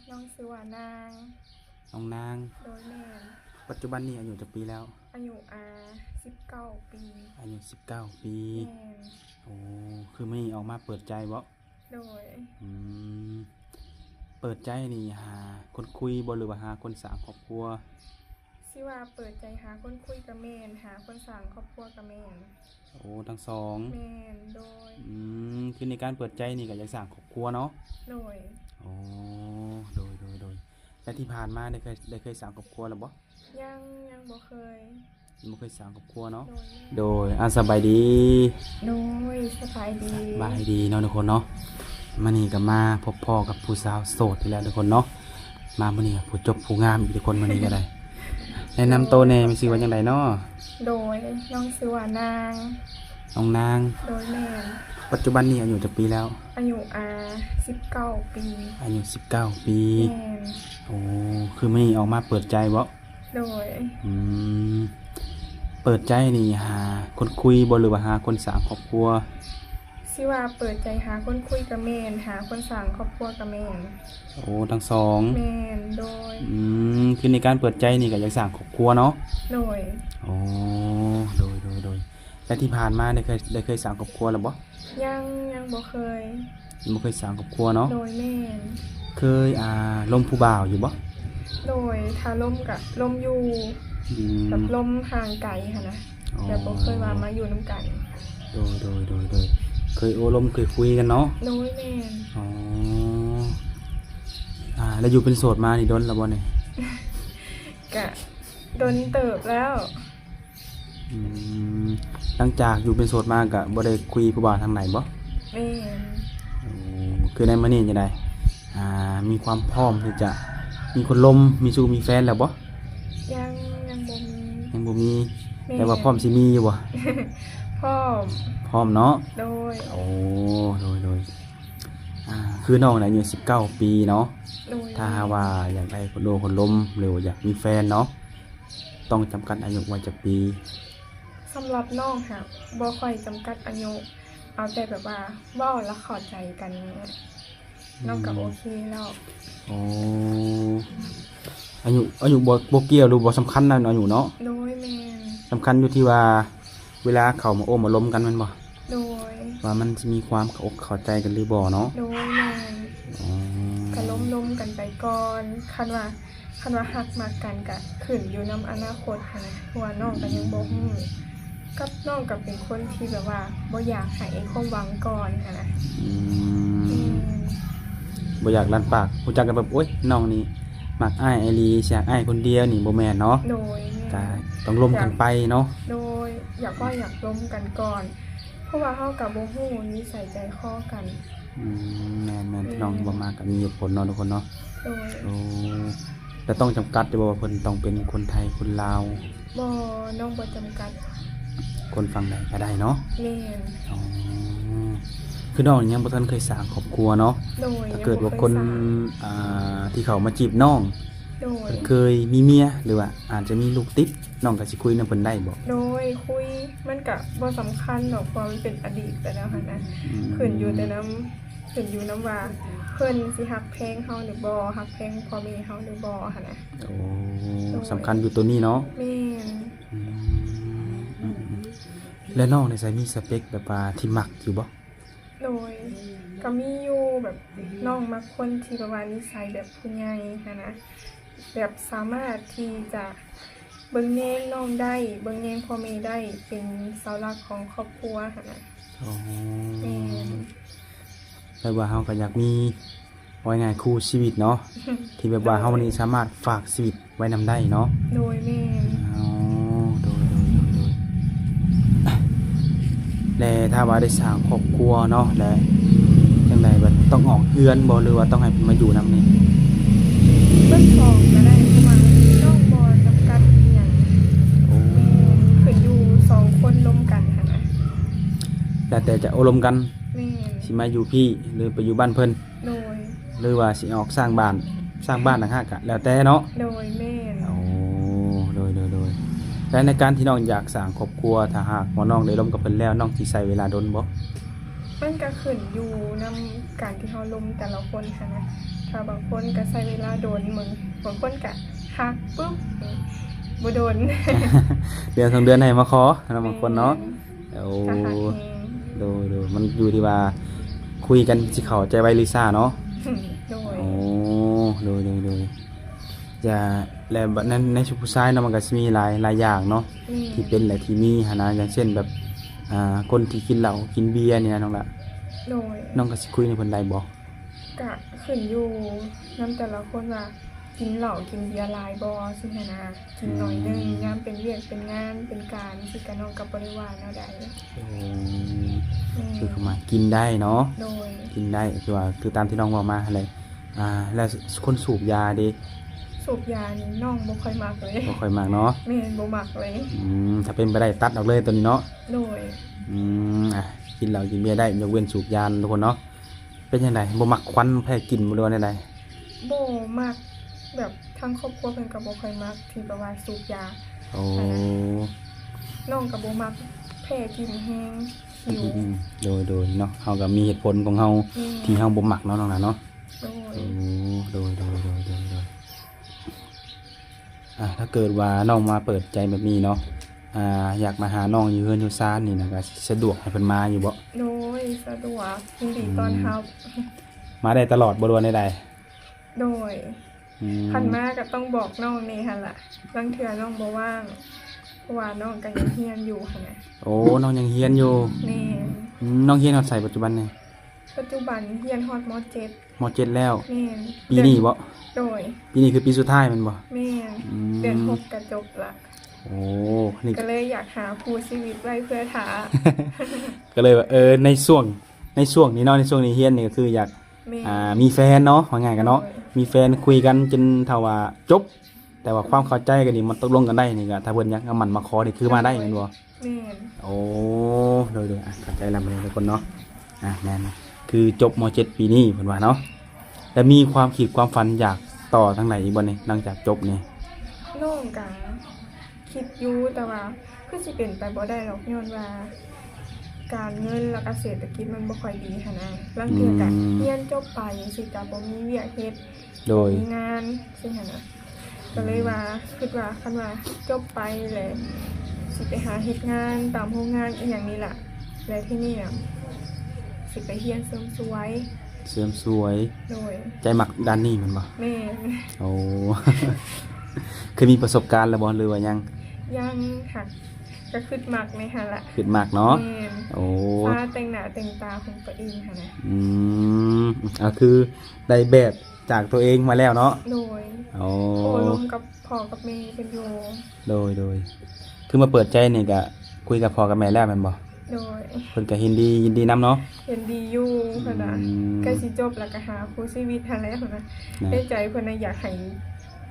ນ້ອງຊື່ວ່ານາງ ນ້ອງນາງ. ໂດຍ ແມ່ນ. ປັດຈຸບັນນີ້ອາຍຸຈັກປີແລ້ວ? ອາຍຸ ອ່າ ສິບເກົ້າປີ. ອາຍຸສິບເກົ້າປີ. ແມ່ນ. ໂອ້ ຄືມື້ນີ້ອອກມາເປີດໃຈບໍ? ໂດຍ. ອືມ ເປີດໃຈນີ້ຫາຄົນຄຸຍບໍ ຫຼືວ່າຫາຄົນສ້າງຄອບຄົວ? ຊິວ່າເປີດໃຈຫາຄົນຄຸຍກະແມ່ນ, ຫາຄົນສ້າງຄອບຄົວກະແມ່ນ. ໂອ້ ທັງສອງ. ແມ່ນ. ໂດຍ. ອືມ ຄືໃນການເປີດໃຈນີ້ກະຢາກສ້າງຄອບຄົວເນາະ? ໂດຍ. ໂອ້ ໂດຍ ໂດຍ ໂດຍ. ແລະທີ່ຜ່ານມາໄດ້ເຄີຍ ໄດ້ເຄີຍສ້າງຄອບຄົວແລ້ວບໍ? ຍັງ ຍັງບໍ່ເຄີຍ. ຍັງບໍ່ເຄີຍສ້າງຄອບຄົວເນາະ? ໂດຍ. ໂດຍ ອາ ສະບາຍດີ. ໂດຍ ສະບາຍດີ. ສະບາຍດີເນາະທຸກຄົນເນາະ. ມື້ນີ້ກະມາພົບພໍ້ກັບຜູ້ສາວໂສດອີກແລ້ວທຸກຄົນເນາະ. ມາມື້ນີ້ຜູ້ຈົບຜູ້ງາມອີກທຸກຄົນ ມື້ນີ້ກະໄດ້. ແນະນຳໂຕແດ່ ມີຊື່ວ່າຈັ່ງໃດເນາະ? ໂດຍ ນ້ອງຊື່ວ່ານາງ ນ້ອງນາງ. ໂດຍ ແມ່ນ. ປັດຈຸບັນນີ້ອາຍຸຈັກປີແລ້ວ? ອາຍຸ ອ່າ ສິບເກົ້າປີ. ອາຍຸສິບເກົ້າປີ. ແມ່ນ. ໂອ້ ຄືມື້ນີ້ອອກມາເປີດໃຈບໍ? ໂດຍ. ອືມ ເປີດໃຈນີ້ຫາຄົນຄຸຍບໍ ຫຼືວ່າຫາຄົນສ້າງຄອບຄົວ? ຊິວ່າເປີດໃຈຫາຄົນຄຸຍກະແມ່ນ, ຫາຄົນສ້າງຄອບຄົວກະແມ່ນ. ໂອ້ ທັງສອງ. ແມ່ນ. ໂດຍ. ອືມ ຄືໃນການເປີດໃຈນີ້ກະຢາກສ້າງຄອບຄົວເນາະ? ໂດຍ. ໂອ້ ໂດຍ ໂດຍ ໂດຍ. ແລະທີ່ຜ່ານມາໄດ້ເຄີຍ ໄດ້ເຄີຍສ້າງຄອບຄົວແລ້ວບໍ? ຍັງ ຍັງບໍ່ເຄີຍ. ຍັງບໍ່ເຄີຍສ້າງຄອບຄົວເນາະ? ໂດຍ. ແມ່ນ. ເຄີຍ ອ່າ ລົມຜູ້ບ່າວຢູ່ບໍ? ໂດຍ ຖ້າລົມກະລົມຢູ່. ອືມ ແບບລົມຫ່າງໄກຫັ້ນນະ. ອໍ ແບບບໍ່ເຄີຍວ່າມາຢູ່ນຳກັນ. ໂດຍ ໂດຍ ໂດຍ ໂດຍ. ເຄີຍໂອ້ລົມເຄີຍຄຸຍກັນເນາະ? ໂດຍ. ແມ່ນ. ອໍ ອ່າ ແລ້ວຢູ່ເປັນໂສດມານີ້ດົນແລ້ວບໍນີ້? ກະດົນເຕີບແລ້ວ. ອືມ ຫຼັງຈາກຢູ່ເປັນໂສດມາກະບໍ່ໄດ້ຄຸຍຜູ້ບ່າວທາງໃດບໍ? ແມ່ນ. ໂອ້ ຄືໃນມື້ນີ້ຈັ່ງໃດ ອ່າ ມີຄວາມພ້ອມທີ່ຈະມີຄົນລົມ ມີຊູ້ມີແຟນແລ້ວບໍ? ຍັງ ຍັງບໍ່ມີ. ຍັງບໍ່ມີ. ແມ່ນ. ແຕ່ວ່າພ້ອມຊິມີຢູ່ບໍ່? ພ້ອມ. ພ້ອມເນາະ? ໂດຍ. ໂອ້ ໂດຍ ໂດຍ. ອ່າ ຄືນ້ອງນີ້ອາຍຸສິບເກົ້າປີເນາະ? ໂດຍ. ຖ້າຫາກວ່າຢາກໄດ້ຄົນໂອ້ຄົນລົມ ຫຼືວ່າຢາກມີແຟນເນາະ ຕ້ອງຈຳກັດອາຍຸໄວ້ຈັກປີ? ສຳລັບນ້ອງຫາບໍ່ຄ່ອຍຈຳກັດອາຍຸ ເອົາແຕ່ແບບວ່າເວົ້າແລ້ວເຂົ້າໃຈກັນນີ້ ນ້ອງກະ ອືມ ໂອເຄແລ້ວ. ໂອ້ ອາຍຸ ອາຍຸບໍ່ ບໍ່ກ່ຽວ ຫຼືບໍ່ສຳຄັນນຳອາຍຸເນາະ? ໂດຍ. ແມ່ນ. ສຳຄັນຢູ່ທີ່ວ່າ ເວລາເຂົ້າມາໂອ້ມາລົມກັນແມ່ນບໍ່? ໂດຍ. ວ່າມັນຊິມີຄວາມເຂົ້າອົກເຂົ້າໃຈກັນຫຼືບໍ່ເນາະ? ໂດຍ. ແມ່ນ. ອໍ ກະລົມໆກັນໄປກ່ອນ ຄັນວ່າ ຄັນວ່າຮັກມັກກັນກະຂຶ້ນຢູ່ນຳອະນາຄົດຫັ້ນນະ ເພາະວ່ານ້ອງກະຍັງບໍ່ຮູ້ ກັບນ້ອງກະເປັນຄົນທີ່ແບບວ່າບໍ່ຢາກໃຫ້ຄວາມຫວັງກ່ອນຫັ້ນນະ. ອືມ ອືມ ບໍ່ຢາກລັນປາກ ຮູ້ຈັກກັນແບບ ໂອ້ຍ ນ້ອງນີ້ມັກອ້າຍອີ່ຫຼີ ຊິຮັກອ້າຍຄົນດຽວນີ້ ບໍ່ແມ່ນເນາະ? ໂດຍ. ແມ່ນ. ກະຕ້ອງລົມກັນໄປເນາະ? ໂດຍ. ຢາກເວົ້າຢາກລົມກັນກ່ອນ ເພາະວ່າເຮົາກະບໍ່ຮູ້ນິໄສໃຈຄໍກັນ. ອືມ ແມ່ນໆ ແມ່ນ. ນ້ອງເວົ້າມາກະມີເຫດຜົນເນາະທຸກຄົນເນາະ? ໂດຍ. ໂອ້ ແລ້ວຕ້ອງຈຳກັດຢູ່ບໍ່ວ່າເພິ່ນຕ້ອງເປັນຄົນໄທຄົນລາວ? ບໍ່ ນ້ອງບໍ່ຈຳກັດ. ຄົນຝັ່ງໃດກະໄດ້ເນາະ? ແມ່ນ. ອໍ ຄືນ້ອງນີ້ຍັງບໍ່ທັນເຄີຍສ້າງຄອບຄົວເນາະ? ໂດຍ. ຖ້າເກີດວ່າຄົນ ຍັງບໍ່ເຄີຍສ້າງ ອ່າ ທີ່ເຂົ້າມາຈີບນ້ອງ ໂດຍ ເພິ່ນເຄີຍມີເມຍ ຫຼືວ່າອາດຈະມີລູກຕິດ ນ້ອງກະຊິຄຸຍນຳເພິ່ນໄດ້ບໍ່? ໂດຍ ຄຸຍ ມັນກະບໍ່ສຳຄັນດອກ ເພາະວ່າມັນເປັນອະດີດໄປແລ້ວຫັ້ນນະ. ອືມ ຂຶ້ນຢູ່ແຕ່ນຳ ຂຶ້ນຢູ່ນຳວ່າເພິ່ນຊິຮັກແພງເຮົາຫຼືບໍ່ ຮັກແພງພໍ່ແມ່ເຮົາຫຼືບໍ່ຫັ້ນນະ. ໂອ້ ໂດຍ ສຳຄັນຢູ່ໂຕນີ້ເນາະ? ແມ່ນ. ອືມ ແລ້ວນ້ອງນີ້ໃສມີສະເປັກແບບວ່າທີ່ມັກຢູ່ບໍ່? ໂດຍ ກະມີຢູ່ ແບບນ້ອງມັກຄົນທີ່ແບບວ່ານິໄສແບບຜູ້ໃຫຍ່ຫັ້ນນະ ແບບສາມາດທີ່ຈະເບິ່ງແຍງນ້ອງໄດ້ ເບິ່ງແຍງພໍ່ແມ່ໄດ້ ເປັນເສົາຫຼັກຂອງຄອບຄົວຫັ້ນນະ. ອໍ ແມ່ນ. ແບບວ່າເຮົາກະຢາກມີ ເວົ້າງ່າຍໆ ຄູ່ຊີວິດເນາະ ທີ່ແບບວ່າ ໂດຍ ເຮົານີ້ສາມາດຝາກຊີວິດໄວ້ນຳໄດ້ເນາະ? ໂດຍ ແມ່ນ. ອໍ ໂດຍ ໂດຍ ໂດຍ ໂດຍ. ແລະ ຖ້າວ່າໄດ້ສ້າງຄອບຄົວເນາະ ແລະ ຈັ່ງໃດ ແບບຕ້ອງອອກເຮືອນບໍ່ ຫຼືວ່າຕ້ອງໃຫ້ເພິ່ນມາຢູ່ນຳນີ້? ເບິດສອງກະໄດ້ ເພາະວ່ານ້ອງບໍ່ຈຳກັດອີ່ຫຍັງ. ໂອ້ ແມ່ນ ຂຶ້ນຢູ່ສອງຄົນລົມກັນຫັ້ນນະ ແລ້ວແຕ່ຈະໂອ້ລົມກັນ. ແມ່ນ. ຊິມາຢູ່ພີ້ ຫຼືໄປຢູ່ບ້ານເພິ່ນ? ໂດຍ. ຫຼືວ່າຊິອອກສ້າງບ້ານ ສ້າງບ້ານຕ່າງຫາກກະແລ້ວແຕ່ເນາະ? ໂດຍ ແມ່ນ. ໂອ້ ໂດຍ ໂດຍ ໂດຍ. ແລະ ໃນການທີ່ນ້ອງຢາກສ້າງຄອບຄົວ ຖ້າຫາກວ່ານ້ອງໄດ້ລົມກັບເພິ່ນແລ້ວ ນ້ອງຊິໃຊ້ເວລາດົນບໍ່? ມັນກະຂຶ້ນຢູ່ນຳການທີ່ເຮົາລົມແຕ່ລະຄົນຫັ້ນນະ. ວ່າບາງຄົນກໍໃຊ້ເວລາດົນ ບາງ ບາງຄົນກໍຮັກປຶບ ບໍ່ດົນ ເດືອນສອງເດືອນໃຫ້ມາຂໍເນາະ ບາງຄົນເນາະ. ແມ່ນ ໂອ້ ກໍຮັກແຮງ. ໂດຍໆ ມັນຢູ່ທີ່ວ່າຄຸຍກັນຊິເຂົ້າໃຈໄວຫຼືຊ້າເນາະ. ໂດຍ ໂອ້ ໂດຍໆໆ ຈະ ແລະ ບັດນັ້ນໃນຊຸມຜູ້ຊາຍເນາະ ມັນກໍຊິມີຫຼາຍ ຫຼາຍຢ່າງເນາະ ແມ່ນ ທີ່ເປັນ ແລະ ທີ່ມີຫັ້ນນະ ຢ່າງເຊັ່ນແບບ ອ່າ ຄົນທີ່ກິນເຫຼົ້າກິນເບຍນີ້ນະນ້ອງລະ. ໂດຍ ນ້ອງກໍຊິຄຸຍນຳເພິ່ນໄດ້ບໍ່? ກະຂຶ້ນຢູ່ນຳແຕ່ລະຄົນວ່າກິນເຫຼົ້າກິນເບຍຫຼາຍບໍ່ ຊີ້ຫັ້ນນະ. ກິນໜ້ອຍໜຶ່ງ ອືມ ຍາມເປັນວຽກເປັນງານເປັນການຊີ້ກະ ນ້ອງກໍບໍ່ໄດ້ວ່າແນວໃດ. ໂອ້ ອືມ ຄືເຂົ້າມາກິນໄດ້ເນາະ. ໂດຍ ກິນໄດ້ ຄືວ່າ ຄືຕາມທີ່ນ້ອງເວົ້າມາຫັ້ນແຫຼະ. ອ່າ ແລ້ວຄົນສູບຢາເດ? ສູບຢານີ້ນ້ອງບໍ່ຄ່ອຍມັກເລີຍ. ບໍ່ຄ່ອຍມັກເນາະ. ແມ່ນ ບໍ່ມັກເລີຍ. ອືມ ຖ້າເປັນໄປໄດ້ຕັດອອກເລີຍໂຕນີ້ເນາະ. ໂດຍ ອືມ ອ່າ ກິນເຫຼົ້າກິນເບຍໄດ້ ຍົກເວັ້ນສູບຢາທຸກຄົນເນາະ. ເປັນຈັ່ງໃດ ບໍ່ມັກຄວັນ ແພ້ກິ່ນບໍ່ ຫຼືວ່າແນວໃດ? ບໍ່ມັກ ແບບທາງຄອບຄົວເພິ່ນກໍບໍ່ຄ່ອຍມັກທີ່ແບບວ່າສູບຢາ. ໂອ້ ຫັ້ນນະ ນ້ອງກໍບໍ່ມັກ ແພ້ກິ່ນແຮງ ຫິວ. ອືມໆ ໂດຍໆ ເນາະ ເຮົາກໍມີເຫດຜົນຂອງເຮົາ ແມ່ນ ທີ່ເຮົາບໍ່ມັກເນາະ ນ້ອງຫຼ້າເນາະ. ໂດຍ ໂອ້ ໂດຍໆໆໆໆ. ອ່າ ຖ້າເກີດວ່ານ້ອງມາເປີດໃຈແບບນີ້ເນາະ ອ່າ ຢາກມາຫານ້ອງຢູ່ເຮືອນຢູ່ຊານນີ້ນະ ກໍສະດວກໃຫ້ເພິ່ນມາຢູ່ບໍ່? ໂດຍ ສະດວກ ຍິນດີ ອືມ ຕ້ອນຮັບ. ມາໄດ້ຕະຫຼອດບໍ່ ຫຼືວ່າແນວໃດ? ໂດຍ ອືມ ຄັນມາກໍຕ້ອງບອກນ້ອງແດ່ຫັ້ນລະ ລາງເທື່ອນ້ອງບໍ່ວ່າງ ເພາະວ່ານ້ອງກໍຍັງຮຽນຢູ່ຫັ້ນນະ. ໂອ້ ນ້ອງຍັງຮຽນຢູ່. ແມ່ນ ອືມ ນ້ອງຮຽນຮອດໃສປັດຈຸບັນນີ້? ປັດຈຸບັນຮຽນຮອດ ມ.ເຈັດ. ມ.ເຈັດ ແລ້ວ. ແມ່ນ ປີນີ້ບໍ່? ໂດຍ ປີນີ້ຄືປີສຸດທ້າຍແມ່ນບໍ່? ແມ່ນ ອືມ ເດືອນຫົກກໍຈົບລະ. ໂອ້ ນີ້ ກໍເລີຍຢາກຫາຄູ່ຊີວິດໄວ້ເພື່ອຖ້າ ກໍເລີຍວ່າ ເອີ ໃນຊ່ວງ ໃນຊ່ວງນີ້ເນາະ ໃນຊ່ວງນີ້ຮຽນນີ້ກໍຄືຢາກ ແມ່ນ ອ່າ ມີແຟນເນາະ ວ່າງ່າຍກັນເນາະ. ໂດຍ ມີແຟນ ຄຸຍກັນຈົນເທົ່າວ່າຈົບ ແຕ່ວ່າຄວາມເຂົ້າໃຈກັນນີ້ ມັນຕົກລົງກັນໄດ້ນີ້ ກໍຖ້າເພິ່ນຢາກມາໝັ້ນມາຂໍນີ້ຄືມາໄດ້ແມ່ນບໍ່? ແມ່ນ ໂອ້ ໂດຍໆ ອ່ະ ເຂົ້າໃຈແລ້ວ ໝົດທຸກຄົນເນາະ. ອ່າ ແມ່ນ ຄືຈົບ ມ.ເຈັດ ປີນີ້ເພິ່ນວ່າເນາະ. ແລ້ວມີຄວາມຄິດຄວາມຝັນຢາກຕໍ່ທາງໃດອີກບໍ່ນີ້ ຫຼັງຈາກຈົບນີ້? ນ້ອງກະຄິດຢູ່ ແຕ່ວ່າຄືຊິເປັນໄປບໍ່ໄດ້ດອກ ຍ້ອນວ່າການເງິນ ແລ້ວກະເສດຖະກິດມັນບໍ່ຄ່ອຍດີຫັ້ນນະ. ລາງເທື່ອກະ ອືມ ຮຽນຈົບໄປຈັ່ງຊີ້ກະບໍ່ມີວຽກເຮັດ ໂດຍ ບໍ່ມີງານ ຊີ້ຫັ້ນນະ. ກໍເລີຍວ່າ ອືມ ຄິດວ່າຄັນວ່າຈົບໄປແລ້ວ ຊິໄປຫາເຮັດງານຕາມໂຮງງານອີ່ຫຍັງນີ້ລະ ແລ້ວທີນີ້ນະ ຊິໄປຮຽນເສີມສວຍ. ເສີມສວຍ. ໂດຍ. ໃຈມັກດ້ານນີ້ແມ່ນບໍ່? ແມ່ນ. ໂອ້ ເຄີຍມີປະສົບການແລ້ວບໍ່ ຫຼືວ່າຍັງ? ຍັງ ຫາກກໍຄິດມັກແນ່ຫັ້ນລະ. ຄິດມັກເນາະ. ແມ່ນ. ໂອ້ ສາແຕ່ງໜ້າແຕ່ງຕາຂອງຕົວເອງຫັ້ນນະ. ອືມ ກໍຄືໄດ້ແບບ ຈາກຕົວເອງມາແລ້ວເນາະ. ໂດຍ. ໂອ້ ໂອ້ລົມກັບພໍ່ກັບແມ່ເພິ່ນຢູ່. ໂດຍໆ ຄືມາເປີດໃຈນີ້ກະຄຸຍກັບພໍ່ກັບແມ່ແລ້ວແມ່ນບໍ່? ໂດຍ. ເພິ່ນກະເຫັນດີ ຍິນດີນຳເນາະ. ເຫັນດີຢູ່ ອືມ ເພິ່ນວ່າ ໃກ້ຊິຈົບແລ້ວກະຫາຄູ່ຊີວິດຫັ້ນແຫຼະ ເພິ່ນວ່າ. ໃນໃຈເພິ່ນນະຢາກໃຫ້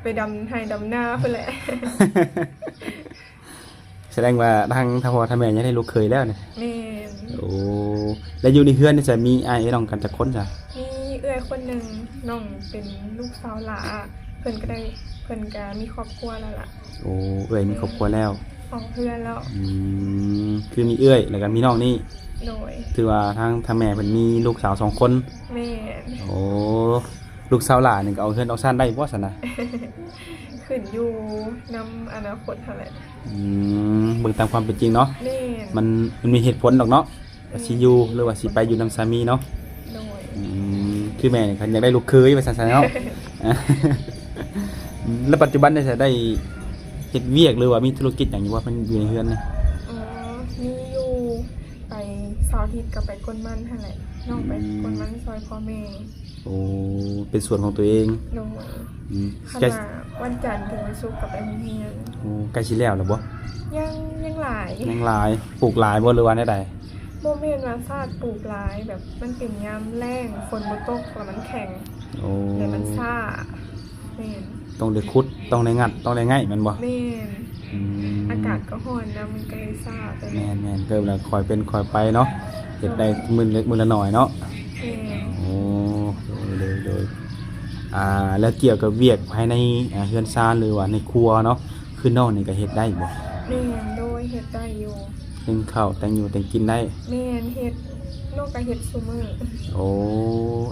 ໄປດຳໄຮ່ດຳນາພຸ້ນແຫຼະ. ສະແດງວ່າທາງ ທາງພໍ່ທາງແມ່ຍັງໄດ້ລູກເຂີຍແລ້ວນີ້. ແມ່ນ. ໂອ້ ແລ້ວຢູ່ໃນເຮືອນນີ້ຈະມີອ້າຍເອື້ອຍນ້ອງກັນຈັກຄົນຊະ? ມີເອື້ອຍຄົນໜຶ່ງ ນ້ອງເປັນລູກສາວຫຼ້າ ເພິ່ນກໍໄດ້ ເພິ່ນກໍມີຄອບຄົວແລ້ວລະ. ໂອ້ ເອື້ອຍມີຄອບຄົວແລ້ວ. ອອກເຮືອນແລ້ວ. ອືມ ຄືມີເອື້ອຍ ແລ້ວກໍມີນ້ອງນີ້. ໂດຍ. ຖືວ່າທາງ ທາງແມ່ເພິ່ນມີລູກສາວສອງຄົນ. ແມ່ນ. ໂອ້ ລູກສາວຫຼ້ານີ້ກໍເອົາເຮືອນເອົາຊານໄດ້ບໍ່ຊັ້ນນະ? ຂຶ້ນຢູ່ນຳອະນາຄົດຫັ້ນແຫຼະ. ອືມ ເບິ່ງຕາມຄວາມເປັນຈິງເນາະ. ແມ່ນ. ມັນ ມັນມີເຫດຜົນດອກເນາະ ແມ່ນ ວ່າຊິຢູ່ ຫຼືວ່າຊິໄປຢູ່ນຳສາມີເນາະ. ໂດຍ. ອືມ ຄືແມ່ນີ້ຄັນຢາກໄດ້ລູກເຂີຍວ່າຊັ້ນຊະເນາະ. ອືມ ແລ້ວປັດຈຸບັນນີ້ໄດ້ເຮັດວຽກ ຫຼືວ່າມີທຸລະກິດຫຍັງຢູ່ບໍ່ ເປັນຢູ່ໃນເຮືອນນີ້? ອໍ ມີຢູ່ ໄປເສົາອາທິດກໍໄປກົນມັນຫັ້ນແຫຼະ ນ້ອງໄປ ອືມ ກົນມັນຊ່ອຍພໍ່ແມ່. ໂອ້ ເປັນສວນຂອງຕົວເອງ. ໂດຍ. ອືມ ຄັນວ່າວັນຈັນເຖິງວັນສຸກກໍໄປໂຮງຮຽນ. ໂອ້ ໃກ້ຊິແລ້ວແລ້ວບໍ່? ຍັງ ຍັງຫຼາຍ ຍັງຫຼາຍ. ປູກຫຼາຍບໍ່ ຫຼືວ່າແນວໃດ? ບໍ່ແມ່ນວ່າຊາດປູກຫຼາຍ ແບບມັນເປັນຍາມແລ້ງ ຝົນບໍ່ຕົກ ແລ້ວມັນແຂງ. ໂອ້ ແລ້ວມັນຊ້າ. ແມ່ນ. ຕ້ອງໄດ້ຂຸດ ຕ້ອງໄດ້ງັດ ຕ້ອງໄດ້ໄງ່ແມ່ນບໍ່? ແມ່ນ. ອືມ ອາກາດກໍຮ້ອນນຳ ມັນກໍເລີຍຊ້າໄປ. ແມ່ນໆ ກໍແບບຄ່ອຍເປັນຄ່ອຍໄປເນາະ ເຮັດໄດ້ມື້ເລັກມື້ລະໜ້ອຍເນາະ. ແມ່ນ. ໂອ້ ໂດຍໆ ໂດຍ ອ່າ ແລ້ວກ່ຽວກັບວຽກພາຍໃນ ອ່າ ເຮືອນຊານ ຫຼືວ່າໃນຄົວເນາະ ຄືນ້ອງນີ້ກໍເຮັດໄດ້ບໍ່? ແມ່ນ ໂດຍ ເຮັດໄດ້ຢູ່. ໜຶ້ງເຂົ້າ ແຕ່ງຢູ່ແຕ່ງກິນໄດ້? ແມ່ນ ເຮັດ ນ້ອງກໍເຮັດຊຸມື້. ໂອ້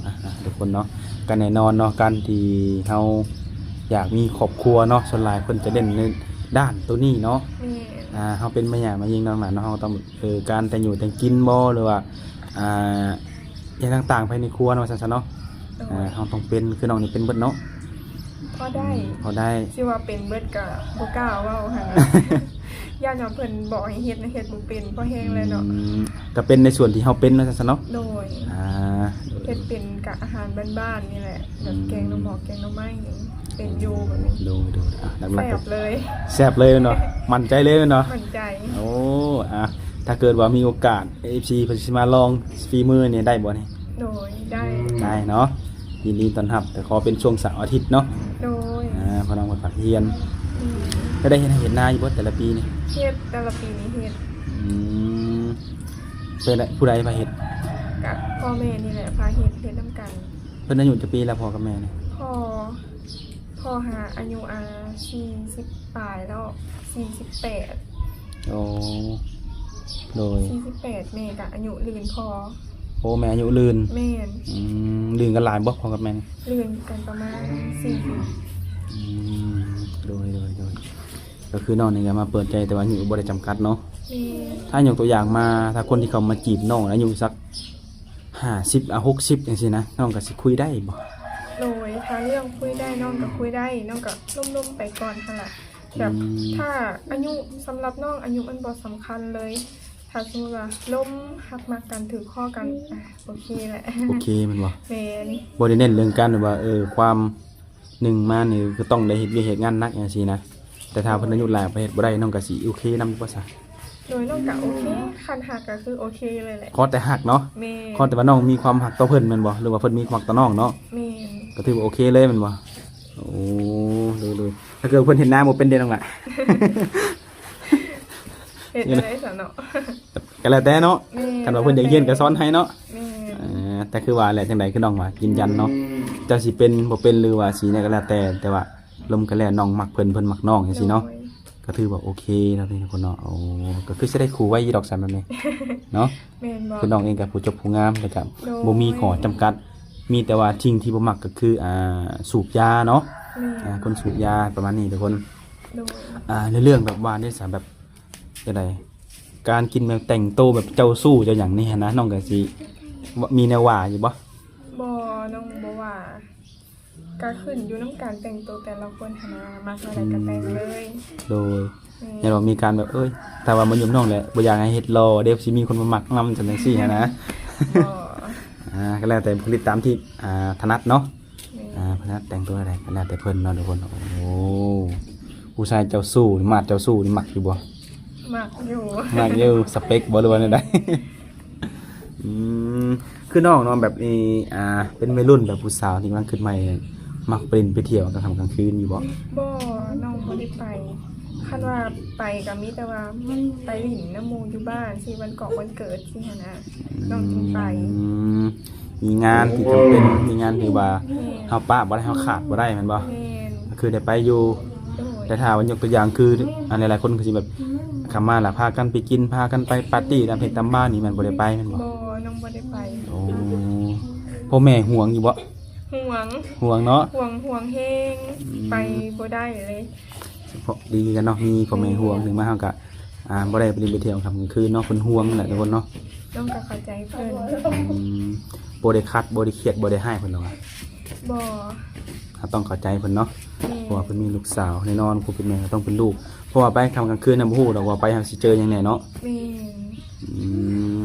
ອ່ະ ອ່ະ ທຸກຄົນເນາະ ກໍແນ່ນອນເນາະ ການທີ່ເຮົາຢາກມີຄອບຄົວເນາະ ສ່ວນຫຼາຍເພິ່ນຈະເນັ້ນໃນດ້ານໂຕນີ້ເນາະ. ແມ່ນ. ອ່າ ເຮົາເປັນແມ່ຍ່າແມ່ຍິງເນາະ ເນາະ ເຮົາຕ້ອງ ເອີ ການແຕ່ງຢູ່ແຕ່ງກິນບໍ ຫຼືວ່າ ອ່າ ຫຍັງຕ່າງໆ ພາຍໃນຄົວເນາະ ວ່າຊັ້ນຊະເນາະ. ໂດຍ. ອ່າ ເຮົາຕ້ອງເປັນ ຄືນ້ອງນີ້ເປັນເບິດເນາະ? ພໍໄດ້. ອືມ ພໍໄດ້. ຊິວ່າເປັນເບິດກໍບໍ່ກ້າເວົ້າຫັ້ນນະ ຢ້ານວ່າເພິ່ນບອກໃຫ້ເຮັດນະ ເຮັດບໍ່ເປັນ ພໍແຮງແລ້ວເນາະ. ອືມ ກໍເປັນໃນສ່ວນທີ່ເຮົາເປັນວ່າຊັ້ນຊະເນາະ? ໂດຍ. ອ່າ ເຮັດເປັນກະອາຫານບ້ານໆ ນີ້ແຫຼະ ແບບ ອືມ ແກງໜໍ່ໝໍ້ ແກງໜໍ່ໄມ້ ເປັນຢູ່ແບບນີ້. ໂດຍໆ ອ່ະ ຫຼັກໆ ແຊບເລີຍ. ແຊບເລີຍແມ່ນບໍ່? ໝັ້ນໃຈເລີຍແມ່ນບໍ່? ໝັ້ນໃຈ. ໂອ້ ອ່ະ ຖ້າເກີດວ່າມີໂອກາດ ເອັຟຊີ ເພິ່ນຊິມາລອງຝີມືນີ້ໄດ້ບໍ່ນີ້? ໂດຍ ໄດ້. ໄດ້ເນາະ ຍິນດີຕ້ອນຮັບ ແຕ່ຂໍເປັນຊ່ວງເສົາອາທິດເນາະ. ໂດຍ. ອ່າ ເພາະນ້ອງເພິ່ນພັກຮຽນ. ອືມ. ແລ້ວໄດ້ເຮັດໄຮ່ເຮັດນາຢູ່ບໍ່ແຕ່ລະປີນີ້? ເຮັດ ແຕ່ລະປີນີ້ເຮັດ. ອືມ ເປັນໃດ ຜູ້ໃດພາເຮັດ? ກະພໍ່ແມ່ນີ້ແຫຼະພາເຮັດ ເຮັດນຳກັນ. ເພິ່ນອາຍຸຈັກປີແລ້ວ ພໍ່ກັບແມ່ນີ້? ພໍ່ ພໍ່ຫາອາຍຸ ອ່າ ສີ່ສິບປາຍແລ້ວ ສີ່ສິບແປດ. ໂອ້ ໂດຍ. ສີ່ສິບແປດ ແມ່ກະອາຍຸລື່ນພໍ່. ໂອ້ ແມ່ອາຍຸລື່ນ. ແມ່ນ. ອືມ ລື່ນກັນຫຼາຍບໍ່ ພໍ່ກັບແມ່? ລື່ນກັນປະມານສີ່ປີ. ອືມ ໂດຍ ໂດຍ ໂດຍ. ກໍຄືນ້ອງນີ້ກໍມາເປີດໃຈ ແຕ່ວ່າອາຍຸບໍ່ໄດ້ຈຳກັດເນາະ. ແມ່ນ. ຖ້າຍົກຕົວຢ່າງມາ ຖ້າຄົນທີ່ເຂົ້າມາຈີບນ້ອງອາຍຸສັກຫ້າສິບ ອ່າ ຫົກສິບ ຈັ່ງຊີ້ນະ ນ້ອງກໍຊິຄຸຍໄດ້ບໍ່? ໂດຍ. ຖ້າເລື່ອງຄຸຍໄດ້ ນ້ອງກໍຄຸຍໄດ້ ນ້ອງກໍລົມໆໄປກ່ອນຫັ້ນລະ. ແບບ ອືມ ຖ້າອາຍຸ ສຳລັບນ້ອງອາຍຸມັນບໍ່ສຳຄັນເລີຍ. ຖ້າສົມມຸດວ່າລົມຮັກມັກກັນ ຖືກຄໍກັນ ອ່າ ໂອເຄແຫຼະ. ໂອເຄແມ່ນບໍ່? ແມ່ນ. ບໍ່ໄດ້ເນັ້ນເລື່ອງການແບບວ່າ ເອີ ຄວາມໜຶ່ງມານີ້ ຄືຕ້ອງໄດ້ເຮັດວຽກເຮັດງານໜັກຈັ່ງຊີ້ນະ ແຕ່ຖ້າເພິ່ນອາຍຸຫຼາຍໄປເຮັດບໍ່ໄດ້ ນ້ອງກໍຊິໂອເຄນຳຢູ່ບໍ່ຊະ? ໂດຍ ນ້ອງກໍໂອເຄ ຄັນຮັກກໍຄືໂອເຄເລີຍແຫຼະ. ຂໍແຕ່ຮັກເນາະ? ແມ່ນ. ຂໍແຕ່ວ່ານ້ອງມີຄວາມຮັກຕໍ່ເພິ່ນແມ່ນບໍ່ ຫຼືວ່າເພິ່ນມີຄວາມຮັກຕໍ່ນ້ອງເນາະ? ແມ່ນ. ກໍຖືວ່າໂອເຄເລີຍແມ່ນບໍ່? ໂອ້ ໂດຍໆ. ຖ້າເກີດເພິ່ນເຮັດນາບໍ່ເປັນເດນ້ອງລະ? ເຮັດແນວໃດຊັ້ນເນາະ? ກໍແລ້ວແຕ່ເນາະ. ແມ່ນ. ຄັນວ່າເພິ່ນຢາກຮຽນກໍສອນໃຫ້ເນາະ. ແມ່ນ. ເອີ ແຕ່ຄືວ່າແຫຼະ ຈັ່ງໃດຄືນ້ອງວ່າຢືນຢັນເນາະ ເຈົ້າຊິເປັນບໍ່ເປັນ ຫຼືວ່າຊິແນວກໍແລ້ວແຕ່ ແຕ່ວ່າລົມກັນແລ້ວ ນ້ອງມັກເພິ່ນ ເພິ່ນມັກນ້ອງຈັ່ງຊີ້ເນາະ. ໂດຍ. ກໍຖືວ່າໂອເຄເນາະ ທຸກຄົນເນາະ. ໂອ້ ກໍຄືຊິໄດ້ຄູ່ໄວຢູ່ດອກຊັ້ນແບບນີ້ເນາະ. ແມ່ນບໍ່? ຄືນ້ອງເອງກໍຜູ້ຈົບຜູ້ງາມ ແລ້ວກໍ ໂດຍ ບໍ່ມີຂໍ້ຈຳກັດ ມີແຕ່ວ່າສິ່ງທີ່ບໍ່ມັກກໍຄື ອ່າ ສູບຢາເນາະ. ແມ່ນ. ອ່າ ຄົນສູບຢາປະມານນີ້ທຸກຄົນ. ໂດຍ. ອ່າ ໃນເລື່ອງແບບວ່ານີ້ຊະ ແບບຈັ່ງໃດ ການກິນແບບແຕ່ງໂຕແບບເຈົ້າຊູ້ເຈົ້າຫຍັງນີ້ຫັ້ນນະ ນ້ອງກໍຊິມີແນວວ່າຢູ່ບໍ່? ບໍ່ ນ້ອງບໍ່ວ່າ. ກະຂຶ້ນຢູ່ນຳການແຕ່ງໂຕແຕ່ລະຄົນຫັ້ນນະ ມັກແນວໃດກະແຕ່ງເລີຍ. ອືມ ໂດຍ. ແມ່ນ. ຢ່າວ່າມີການແບບ ເອີຍ ຖ້າວ່າມາຍົມນ້ອງແຫຼະ ບໍ່ຢາກໃຫ້ເຮັດຫຼໍ່ເດ້ ຊິມີຄົນມາມັກນຳ ຈັ່ງຊີ້ຫັ້ນນະ. ບໍ່. ອ່າ ກໍແລ້ວແຕ່ບຸກຄະລິກຕາມທີ່ ອ່າ ຖະໜັດເນາະ. ແມ່ນ. ອ່າ ຖະໜັດແຕ່ງຕົວໃດກໍແລ້ວແຕ່ເພິ່ນເນາະ ທຸກຄົນ. ໂອ້ ຜູ້ຊາຍເຈົ້າຊູ້ ມາດເຈົ້າຊູ້ນີ້ມັກຢູ່ບໍ່? ມັກຢູ່. ມັກຢູ່. ສະເປັກບໍ່ ຫຼືວ່າແນວໃດ? ອືມ ຄືນ້ອງເນາະ ແບບນີ້ ອ່າ ເປັນໄວລຸ້ນແບບຜູ້ສາວທີ່ກຳລັງຂຶ້ນໃໝ່ ມັກໄປຫຼິ້ນໄປທ່ຽວກາງຄ່ຳກາງຄືນຢູ່ບໍ່? ບໍ່ ນ້ອງບໍ່ໄດ້ໄປ. ຄັນວ່າໄປກໍມີແຕ່ວ່າໄປຫຼິ້ນນຳໝູ່ຢູ່ບ້ານ ຊິວັນກອກວັນເກີດຊີ້ຫັ້ນນະ ອືມ ນ້ອງຈຶ່ງໄປ. ອືມ ມີງານທີ່ຈຳເປັນ ມີງານທີ່ວ່າ ແມ່ນ ເຮົາປະບໍ່ໄດ້ ເຮົາຂາດບໍ່ໄດ້ແມ່ນບໍ່? ແມ່ນ. ກໍຄືໄດ້ໄປຢູ່. ໂດຍ. ແຕ່ຖ້າວ່າຍົກຕົວຢ່າງຄື ອືມ ອັນຫຼາຍໆຄົນກໍຊິແບບ ຄຳມາລະພາກັນໄປກິນ ພາກັນໄປປາຕີ້ຕາມເພງຕາມບານນີ້ ແມ່ນບໍ່ໄດ້ໄປແມ່ນບໍ່? ບໍ່ ນ້ອງບໍ່ໄດ້ໄປ. ໂອ້ ພໍ່ແມ່ຫ່ວງຢູ່ບໍ່? ຫ່ວງ. ຫ່ວງເນາະ? ຫ່ວງ ຫ່ວງແຮງ. ອືມ ໄປບໍ່ໄດ້ເລີຍ. ສະເພາະດີກັນເນາະ ມີພໍ່ແມ່ຫ່ວງ. ແມ່ນ. ເຖິງມາເຮົາກະ ອ່າ ບໍ່ໄດ້ໄປຫຼິ້ນໄປທ່ຽວຄ່ຳກາງຄືນເນາະ ເພິ່ນຫ່ວງແຫຼະ ແມ່ນ ທຸກຄົນເນາະ. ນ້ອງກໍເຂົ້າໃຈເພິ່ນ. ອືມ ບໍ່ໄດ້ຂັດ ບໍ່ໄດ້ຄຽດ ບໍ່ໄດ້ຮ້າຍເພິ່ນດອກຫວາ? ບໍ່. ເຮົາຕ້ອງເຂົ້າໃຈເພິ່ນເນາະ. ແມ່ນ. ເພາະວ່າເພິ່ນມີລູກສາວ ແນ່ນອນ ຜູ້ເປັນແມ່ກໍຕ້ອງເປັນລູກ ເພາະວ່າໄປຄ່ຳກາງຄືນນະ ບໍ່ຮູ້ດອກວ່າໄປເຮົາຊິເຈີຫຍັງແນ່ເນາະ. ແມ່ນ. ອືມ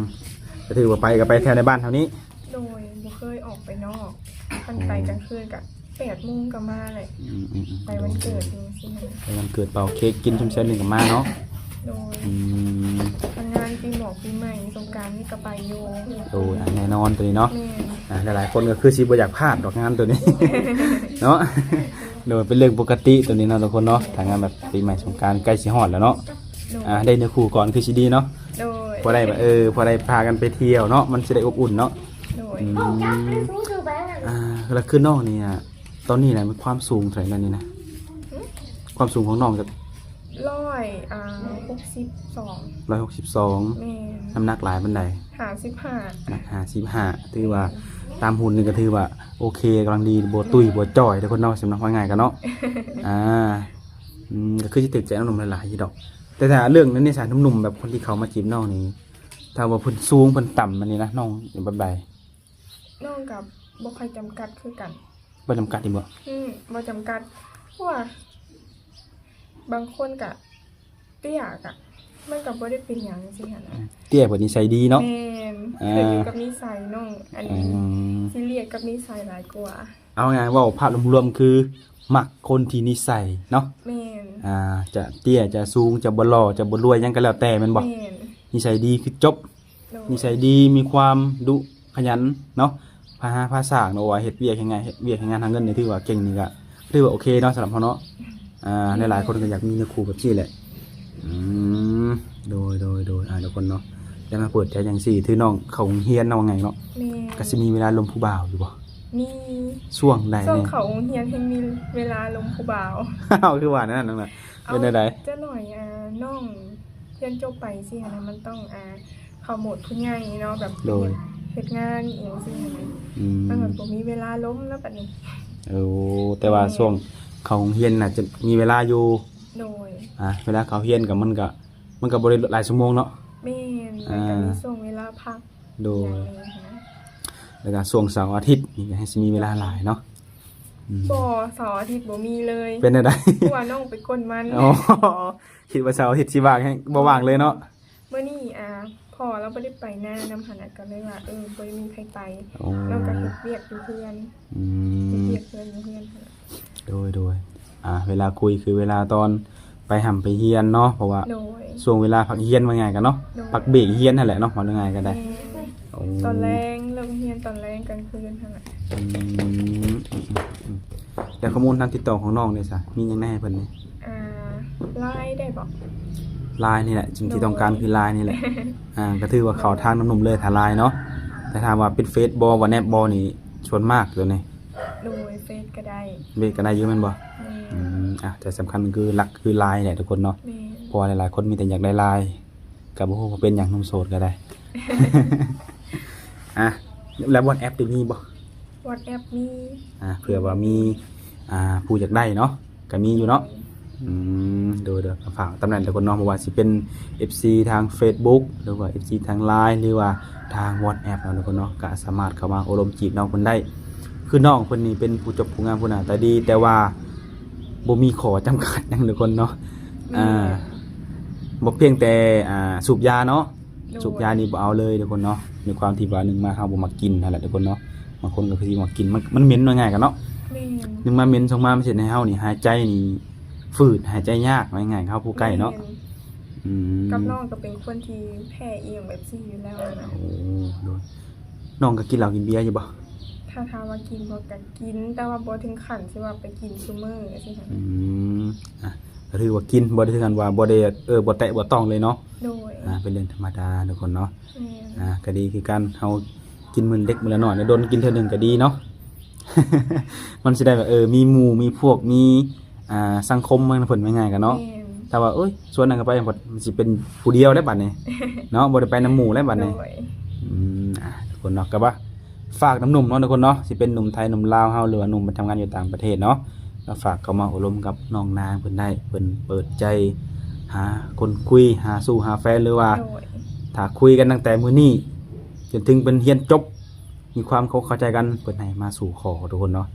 ກໍຖືວ່າໄປກໍໄປແຖວໃນບ້ານເທົ່ານີ້. ໂດຍ ບໍ່ເຄີຍອອກໄປນອກ ຄັນໄປກາງຄືນກະ ອືມ ແປດໂມງກໍມາແຫຼະ. ອືມໆໆ ໄປວັນເກີດຈັ່ງຊີ້ຫັ້ນ. ໄປວັນເກີດເປົ່າເຄ້ກກິນຊຸມແຊວໜຶ່ງກໍມາເນາະ. ໂດຍ. ອືມ ທັງງານປີໝອກປີໃໝ່ສົງການນີ້ກໍໄປຢູ່. ໂດຍ ອ່າ ແນ່ນອນໂຕນີ້ເນາະ. ແມ່ນ. ອ່າ ຫຼາຍໆຄົນກໍຄືຊິບໍ່ຢາກພາດດອກງານໂຕນີ້ເນາະ. ໂດຍ ເປັນເລື່ອງປົກກະຕິໂຕນີ້ເນາະ ທຸກຄົນເນາະ. ຖ້າງານແບບປີໃໝ່ສົງການໃກ້ຊິຮອດແລ້ວເນາະ. ໂດຍ. ອ່າ ໄດ້ເນື້ອຄູ່ກ່ອນຄືຊິດີເນາະ. ໂດຍ. ພໍໄດ້ແບບ ເອີ ພໍໄດ້ພາກັນໄປທ່ຽວເນາະ ມັນຊິໄດ້ອົບອຸ່ນເນາະ. ໂດຍ. ອືມ ອ່າ ແລ້ວຄືນ້ອງນີ້ນະ ຕອນນີ້ນະ ມີຄວາມສູງເທົ່າໃດແລ້ວນີ້ນະ? ຫຶ? ຄວາມສູງຂອງນ້ອງຈັກ ຮ້ອຍ ອ່າ ຫົກສິບສອງ. ຮ້ອຍຫົກສິບສອງ. ແມ່ນ. ນ້ຳໜັກຫຼາຍປານໃດ? ຫ້າສິບຫ້າ. ໜັກຫ້າສິບຫ້າ ຖືວ່າ ແມ່ນ ຕ ຕາມຫຸ່ນນີ້ກໍຖືວ່າໂອເຄ ກຳລັງດີ ບໍ່ຕຸ້ຍບໍ່ຈ່ອຍເດ້ຄົນເນາະ ສຳລັບວ່າງ່າຍກັນເນາະ. ອ່າ ອືມ ກໍຄືຊິຖືກໃຈໜຸ່ມໆຫຼາຍໆຢູ່ດອກ. ແຕ່ຖ້າເລື່ອງນັ້ນນີ້ຊະ ໜຸ່ມໆແບບຄົນທີ່ເຂົ້າມາຈີບນ້ອງນີ້ ຖ້າວ່າເພິ່ນສູງເພິ່ນຕ່ຳອັນນີ້ນະ ນ້ອງແບບໃດ? ນ້ອງກໍບໍ່ຄ່ອຍຈຳກັດຄືກັນ. ບໍ່ຈຳກັດອີກບໍ່? ອືມ ບໍ່ຈຳກັດ ເພາະວ່າບາງຄົນກະເຕ້ຍກະ ມັນກະບໍ່ໄດ້ເປັນຫຍັງຈັ່ງຊີ້ຫັ້ນນະ. ເຕ້ຍເພິ່ນນິໄສດີເນາະ. ແມ່ນ ອ່າ ຂຶ້ນຢູ່ກັບນິໄສນ້ອງ ອັນ ອືມ ຊີຣຽສກັບນິໄສຫຼາຍກວ່າ. ເອົາງ່າຍໆ ເວົ້າພາບລວມໆ ຄືມັກຄົນທີ່ນິໄສເນາະ. ແມ່ນ ອ່າ ຈະເຕ້ຍ ຈະສູງ ຈະບໍ່ຫຼໍ່ ຈະບໍ່ລວຍ ຫຍັງກໍແລ້ວແຕ່ ແມ່ນບໍ່? ແມ່ນ ນິໄສດີຄືຈົບ. ໂດຍ ນິໄສດີ ມີຄວາມດຸຂະຫຍັນເນາະ ພາຫາພາສ້າງເນາະ ວ່າເຮັດວຽກເຮັດງານ ເຮັດວຽກເຮັດງານຫາເງິນນີ້ ຖືວ່າເກັ່ງນີ້ກະຖືວ່າໂອເຄເນາະ ສຳລັບເຮົາເນາະ. ອ່າ ແມ່ນ ຫຼາຍໆຄົນກໍຢາກມີເນື້ອຄູ່ແບບນີ້ແຫຼະ. ອືມ ໂດຍໆໆ ອ່າ ທຸກຄົນເນາະ ໄດ້ມາເປີດໃຈຈັ່ງຊີ້ ຖືນ້ອງເຂົ້າໂຮງຮຽນເນາະ ວ່າງ່າຍເນາະ. ແມ່ນ ກໍຊິມີເວລາລົມຜູ້ບ່າວຢູ່ບໍ່? ມີ. ຊ່ວງໃດແດ່? ຊ່ວງເຂົ້າໂຮງຮຽນແຮ່ງມີເວລາລົມຜູ້ບ່າວ. ອ້າວ ຄືວ່າແນວນັ້ນນະ ເປັນແນວໃດ? ຈັກໜ້ອຍ ອ່າ ນ້ອງຮຽນຈົບໄປຊີ້ຫັ້ນນະ ມັນຕ້ອງ ອ່າ ເຂົ້າໂໝດຜູ້ໃຫຍ່ເນາະ ແບບ ໂດຍ ເຮັດ ເຮັດງານອີ່ຫຍັງຊີ້ຫັ້ນນະ. ອືມ ມັນແບບບໍ່ມີເວລາລົມແລ້ວບັດນີ້. ໂອ້ ແຕ່ວ່າ ແມ່ນ ຊ່ວງເຂົ້າໂຮງຮຽນໜ້າຈະມີເວລາຢູ່. ໂດຍ ອ່າ ເວລາເຂົ້າຮຽນກໍ ມັນກໍ ມັນກໍບໍ່ໄດ້ຫຼາຍຊົ່ວໂມງເນາະ. ແມ່ນ ອ່າ ມັນກໍມີຊ່ວງເວລາພັກ. ໂດຍ ຢ່າງນີ້ນະ ແລ້ວກໍຊ່ວງເສົາອາທິດນີ້ກໍໃຫ້ຊິມີເວລາຫຼາຍເນາະ. ອືມ ບໍ່ ເສົາອາທິດບໍ່ມີເລີຍ. ເປັນແນວໃດ? ເພາະວ່ານ້ອງໄປກົນມັນ. ອໍ ຄິດວ່າເສົາອາທິດຊິວ່າງ ແຮ່ງບໍ່ວ່າງເລີຍເນາະ. ມື້ນີ້ ອ່າ ພໍ່ລາວບໍ່ໄດ້ໄປນານຳຫັ້ນນະ ກໍເລີຍວ່າ ເອີ ບໍ່ໄດ້ມີໃຜໄປ. ອໍ ນ້ອງກໍເຮັດວຽກຢູ່ເຮືອນ. ອືມ ເຮັດວຽກເຮືອນຢູ່ເຮືອນຫັ້ນນະ. ໂດຍໆ ອ່າ ເວລາຄຸຍຄືເວລາຕອນໄປຮ່ຳໄປຮຽນເນາະ ເພາະວ່າ ໂດຍ ຊ່ວງເວລາພັກຮຽນວ່າງ່າຍກັນເນາະ. ໂດຍ ພັກເບຣກຮຽນຫັ້ນແຫຼະເນາະ ເວົ້າງ່າຍກໍໄດ້. ແມ່ນ ໂອ້ ຕອນແລງ ເລີກຮຽນຕອນແລງກາງຄືນຫັ້ນແຫຼະ. ອືມ ແລ້ວຂໍ້ມູນທາງຕິດຕໍ່ຂອງນ້ອງເດຊະ ມີຫຍັງແດ່ໃຫ້ເພິ່ນນີ້? ອ່າ ລາຍ ໄດ້ບໍ່? ລາຍ ນີ້ແຫຼະ ສິ່ງທີ່ຕ້ອງການຄືລາຍ ນີ້ແຫຼະ. ອ່າ ກໍຖືວ່າເຂົ້າທາງໜຸ່ມໆເລີຍ ຖ້າລາຍເນາະ. ແຕ່ຖາມວ່າເປັນເຟສບໍ່ ວັອດແອັບບໍ່ນີ້ ສ່ວນມາກຕົວນີ້. ໂດຍ ເຟສກໍໄດ້. ເຟສກໍໄດ້ຢູ່ແມ່ນບໍ່? ແມ່ນ. ອືມ ອ່ະ ແຕ່ສຳຄັນຄືຫຼັກຄືລາຍແຫຼະທຸກຄົນເນາະ. ແມ່ນ. ເພາະວ່າຫຼາຍໆຄົນມີແຕ່ຢາກໄດ້ລາຍ ກໍບໍ່ຮູ້ວ່າເປັນຫຍັງ ໜຸ່ມໂສດກໍໄດ້. ອ່ະ ແລ້ວວັອດແອັບນີ້ມີບໍ່? ວັອດແອັບມີ. ອ່າ ເພື່ອວ່າມີ ອ່າ ຜູ້ຢາກໄດ້ເນາະ ກໍມີຢູ່ເນາະ. ໂດຍ. ອືມ ໂດຍໆ ກໍຝາກຕາມນັ້ນທຸກຄົນເນາະ ບໍ່ວ່າຊິເປັນເອັຟຊີທາງເຟສບຸກ ຫຼືວ່າເອັຟຊີທາງລາຍ ຫຼືວ່າທາງວັອດແອັບເນາະທຸກຄົນເນາະ ກໍສາມາດເຂົ້າມາໂອ້ລົມຈີບນ້ອງເພິ່ນໄດ້. ຄືນ້ອງເພິ່ນນີ້ເປັນຜູ້ຈົບຜູ້ງາມ ຜູ້ໜ້າຕາດີ ແຕ່ວ່າບໍ່ມີຂໍ້ຈຳກັດຫຍັງທຸກຄົນເນາະ. ແມ່ນ. ອ່າ ບໍ່ພຽງແຕ່ ອ່າ ສູບຢາເນາະ. ໂດຍ. ສູບຢານີ້ບໍ່ເອົາເລີຍທຸກຄົນເນາະ ໃນຄວາມທີ່ວ່າ ໜຶ່ງມາເຮົາບໍ່ມັກກິນຫັ້ນແຫຼະທຸກຄົນເນາະ. ບາງຄົນກໍຄືຊິມັກກິນ ມັນ ມັນເໝັນ ວ່າງ່າຍກັນເນາະ. ແມ່ນ. ໜຶ່ງມາເໝັນ ສອງມາມັນເຮັດໃຫ້ເຮົານີ້ຫາຍໃຈນີ້ຝືດ ຫາຍໃຈຍາກ ວ່າງ່າຍ ເຮົາຜູ້ໃກ້ເນາະ. ແມ່ນ. ອືມ ກັບນ້ອງກໍເປັນຄົນທີ່ແພ້ອີ່ຫຍັງແບບຊີ້ຢູ່ແລ້ວນະ. ໂອ້ ໂດຍ. ນ້ອງກໍກິນເຫຼົ້າກິນເບຍຢູ່ບໍ່? ຖ້າຖາມວ່າກິນບໍ່ ກໍກິນ ແຕ່ວ່າບໍ່ເຖິງຂັ້ນທີ່ວ່າໄປກິນຊຸມື້ຈັ່ງຊີ້. ອືມ ອ່ະ ກໍຖືວ່າກິນ ບໍ່ໄດ້ເຖິງຂັ້ນວ່າບໍ່ໄດ້ ເອີ ບໍ່ແຕະບໍ່ຕ້ອງເລີຍເນາະ. ໂດຍ. ອ່າ ເປັນເລື່ອງທຳມະດາທຸກຄົນເນາະ. ແມ່ນ. ອ່າ ກໍດີຄືກັນ ເຮົາກິນມື້ເລັກມື້ລະນ້ອຍ ດົນກິນເທື່ອໜຶ່ງກໍດີເນາະ. ມັນຊິໄດ້ແບບ ເອີ ມີໝູ່ມີພວກ ມີ ອ່າ ສັງຄົມນຳເພິ່ນ ວ່າງ່າຍກັນເນາະ. ແມ່ນ. ຖ້າວ່າ ໂອ້ຍ ຊວນນັ້ນກໍໄປ ມັນຊິເປັນຜູ້ດຽວແລ້ວບັດນີ້ເນາະ ບໍ່ໄດ້ໄປນຳໝູ່ແລ້ວບັດນີ້. ໂດຍ. ອືມ ອ່າ ທຸກຄົນເນາະ ກໍວ່າ ຝາກນຳໜຸ່ມເນາະທຸກຄົນເນາະ ຊິເປັນໜຸ່ມໄທ ໜຸ່ມລາວເຮົາ ຫຼືວ່າໜຸ່ມປະຈຳງານຢູ່ຕ່າງປະເທດເນາະ ກໍຝາກເຂົ້າມາໂອ້ລົມກັບນ້ອງນາງເພິ່ນໄດ້ ເພິ່ນເປີດໃຈຫາຄົນຄຸຍ ຫາຊູ້ຫາແຟນ ຫຼືວ່າ ໂດຍ ຖ້າຄຸຍກັນຕັ້ງແຕ່ມື້ນີ້ຈົນເຖິງເພິ່ນຮຽນຈົບ ມີຄວາມເຂົ້າ ເຂົ້າໃຈກັນ ເພິ່ນໃຫ້ມາສູ່ຂໍທຸກຄົນເນາະ.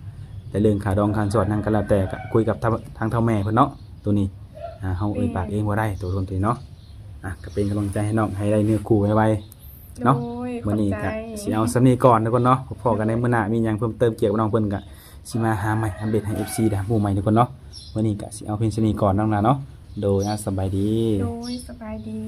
ແຕ່ເລື່ອງຄ່າດອງຄ່າສິນສອດຫຍັງກໍແລ້ວແຕ່ ກໍຄຸຍກັບທາງ ທາງເຖົ້າແມ່ເພິ່ນເນາະ ໂຕນີ້ ອ່າ ເຮົາເອີ່ຍປາກເອງບໍ່ໄດ້ ໂຕຄົນໂຕນີ້ເນາະ. ອ່ະ ກໍເປັນກຳລັງໃຈໃຫ້ນ້ອງ ໃຫ້ໄດ້ເນື້ອຄູ່ໄວໆເນາະ. ໂດຍ. ມື້ນີ້ກໍ ຂອບໃຈ ຊິເອົາສ່ຳນີ້ກ່ອນທຸກຄົນເນາະ ພໍ້ກັນໃນມື້ໜ້າ ມີຫຍັງເພີ່ມເຕີມກ່ຽວກັບນ້ອງເພິ່ນ ກໍຊິມາຫາໃໝ່ ອັບເດດໃຫ້ເອັຟຊີໄດ້ຮູ້ໃໝ່ທຸກຄົນເນາະ. ມື້ນີ້ກໍຊິເອົາພຽງສ່ຳນີ້ກ່ອນນ້ອງນາເນາະ. ໂດຍ ອ່ະ ສະບາຍດີ. ໂດຍ ສະບາຍດີ.